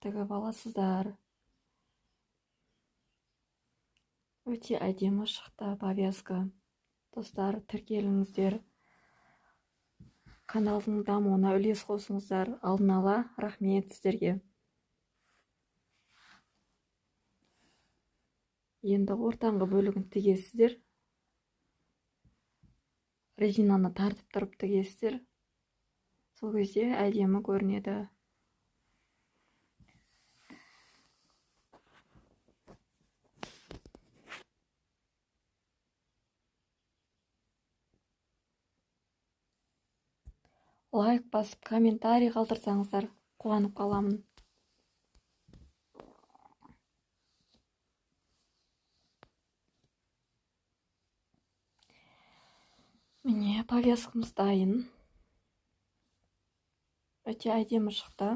Тігіп аласыздар. Өте әдемі шықты повязка. Достар, тіркеліңіздер. Каналдың дамуына үлес қосыңыздар. Алдын ала рахмет сіздерге. Енді ортаңғы бөлігін тігесіздер. Резинаны тартып тұрып тігесіздер. Сол кезде әдемі көрінеді. Лайк басып, комментарий қалдырсаңыздар, қуанып қаламын. Міне, повязкамыз дайын. Өте әдемі шықты.